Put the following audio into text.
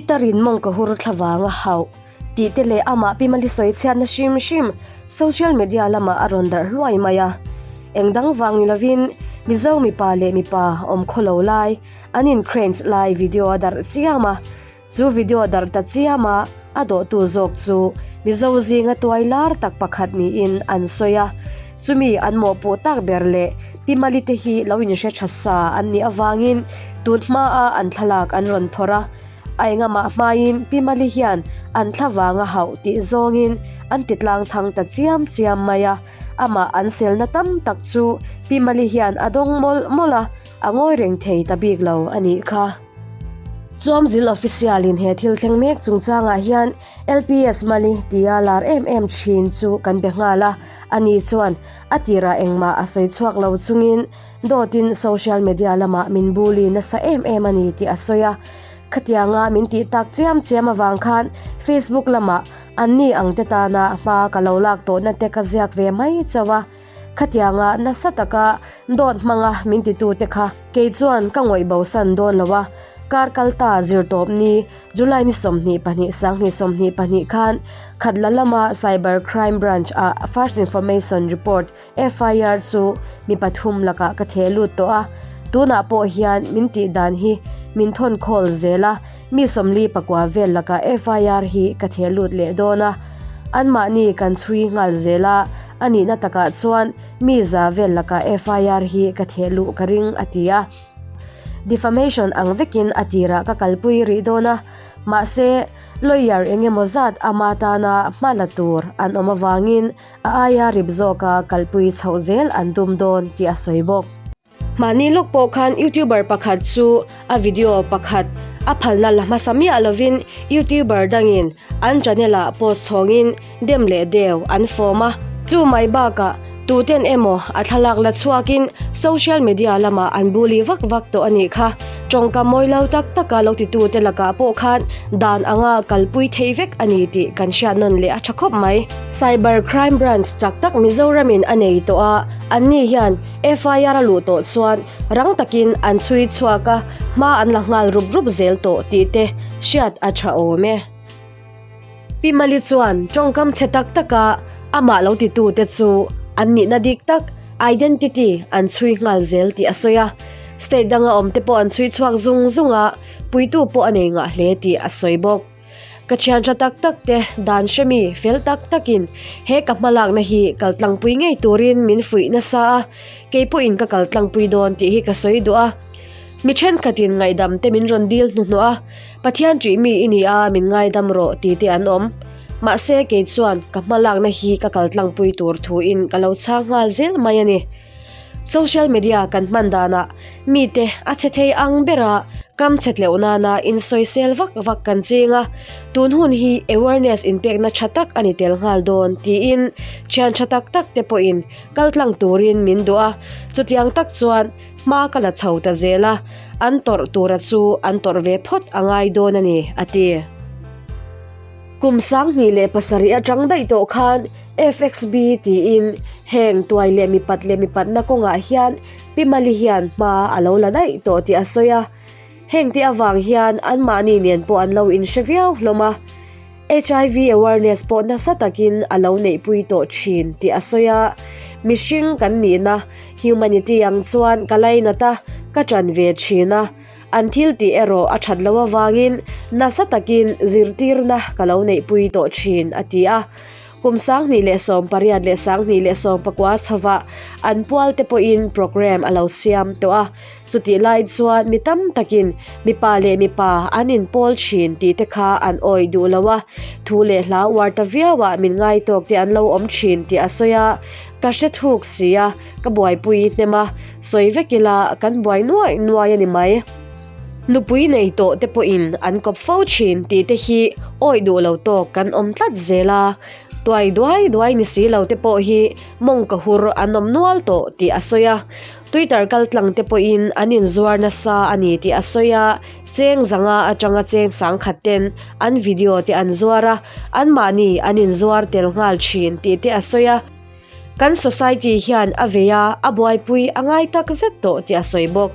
Pitar-in mawngkaw hur thla vang a hauh tih te leh amah Pi Mali sawi chhiatna hrim hrim social media lamah a rawn darh hluai mai a. Eng dang vang ni lovin Mizo mipa leh mipa awm khaw lo lai an in-crange lai video a darh chiam a. Chu video darh ta chiam a, a dawhtu zawk chu Mizo zinga tuai lar tak pakhat niin an sawi a. Chumi an mawhpuh tak ber leh Pi Mali te hi lo inhre tha sa an nih avangin tun hmaa an thlalak an rawn phawrh a. A engamah hmain Pi Mali hian an thla vanga hauh tih zawngin an ti tlang thang ta chiam chiam mai a. Amah an selna tam tak chu Pi Mali hian a dawng mawlh mawlh a, a ngawi reng thei ta bik lo a nih kha. Chuamzil official in he thil thleng mek chungchangah hian LPS Mali tia lar em em thin chu kan be nghal a, ani chuan a tirah engmah a sawi chhuak lo chungin dawtin social media lamah min bully nasa em em a ni tih a sawi a. Khatianga min tih tak chiam chiam avang khan Facebook lamah anni ang te tana hma ka lo lak tawhna te ka ziak ve mai chauh a. Khatianga nasa taka dawt hmanga min titute kha kei chuan ka ngawih bosan dawn lo a, kar kalta zirtawp ni July ni 22 2022 khan Khatla lama Cyber Crime Branch ah First Information Report, FIR, chu mi pathum lakah ka theh lut tawh a, tunah pawh hian min tih dan hi min thawn khawl zel a, mi 49 vel lakah FIR hi ka theh lut leh dawn a, anmahni kan chhui nghal zel a. A nihna takah chuan mi za vel lakah FIR hi ka theh luh ka ring a ti a. Defamation ang vekin a tirah ka kalpui rih dawn a, mahse lawyer eng emaw zat ama tana hma la tur an awm avangin a aia rip zawka kalpui chhoh zel an tum dawn tih a sawi bawk. Mahni lawk pawh khan YouTuber pakhat chu a video pakhat a phalna la hmasa miah lovin YouTuber dangin an channel ah post chhawngin dem leh deu an fawm a. Chu mai bakah tuten emaw a thlalak la chhuakin social media lamah an bully vak vak tawh a nih kha. Tawngka mawi lo tak taka lo titute lakah pawh khan dan anga kalpui thei vek a ni tih kan hriat nawn leh a tha khawp mai. Cyber Crime Branch chak tak Mizoramin a nei tawh a, anni hian FIR a luh tawh chuan rang takin an chhui chhuak a, hma an la nghal rup rup zel tawh tih te hriat a tha awm e. Pi Mali chuan tawngkam chhe tak taka amah lo titute chu an nihna dik tak, identity, an chhui nghal zel tih a sawi a. State danga awmte pawh an chhui chhuak zung zung a, puitu pawh a nei ngah hle tih a sawi bawk. Ka thian tha tak tak te dan hremi fel tak takin he ka hmalakna hi kal tlangpui ngei turin min fuih nasa a, kei pawhin ka kal tlangpui dawn tih hi ka sawi duh a. Mi thenkhatin ngaihdam te min rawn dil hnuhnawh a, Pathian ṭih mi i ni a min ngaidam rawh ti te an awm. Mahse kei chuan ka hmalakna hi ka kal tlangpui tur thuin ka lo chhang nghal zel mai a ni. Social media kan hman danah mite a chhe thei ang bera kam chhe tleuh nana insawisel vak vak kan ching a, tun hun hi awareness inpekna tha tak a ni tel nghal dawn tiin thian tha tak tak te pawhin kal tlang turin min duh a, chutiang tak chuan hma ka la chho ta zel a, an tawrh tura chu an tawrh ve phawt a ngai dawn a ni, a ti. Kum 2007 atang daih tawh khan FXB tiin heng tuai leh mipat leh mipatna kawngah hian Pi Mali hian hma a lo la daih tawh tih a sawi a. Heng te avang hian anmahni nen pawh an lo inhre viau hlawm a. HIV awareness pawh nasa takin a lo neihpui tawh thin tih a sawi a. Mihring kan nihna, humanity, ang chuan ka lainat a, ka ṭan ve thin a. An thil tih erawh a that loh avangin nasa takin zirtirna ka lo neihpui tawh thin, a ti a. Kum 2018 leh 2019 chhovah an pual te pawhin programme a lo siam tawh a. Chutih lai chuan mi tam takin mipa leh mipa an inpawl thin tih te kha an awih duh lo a, thu leh hla uar ta viauah min ngai tawk te an lo awm thin tih a sawi a. Ka hre thuk si a, ka buaipui hnem a, sawi vek ila kan buai nuai nuai a ni mai. Nupui nei tawh te pawhin an kawp fo thin tih te hi awih duh lo tawk kan awm tlat zel a, tuai duai duai ni si lo te pawh hi mawng ka hur an awm nual tawh tih a sawi a, Twitter kal tlang te pawhin an inzuar nasa a ni tih a sawi a, cheng zanga atanga cheng sangkhat ten an video te an zuar a, anmahni an inzuar tel nghal thin tih te a sawi a. Kan society hian a vei a, a buaipui a ngai tak zet tawh tih a sawi bawk.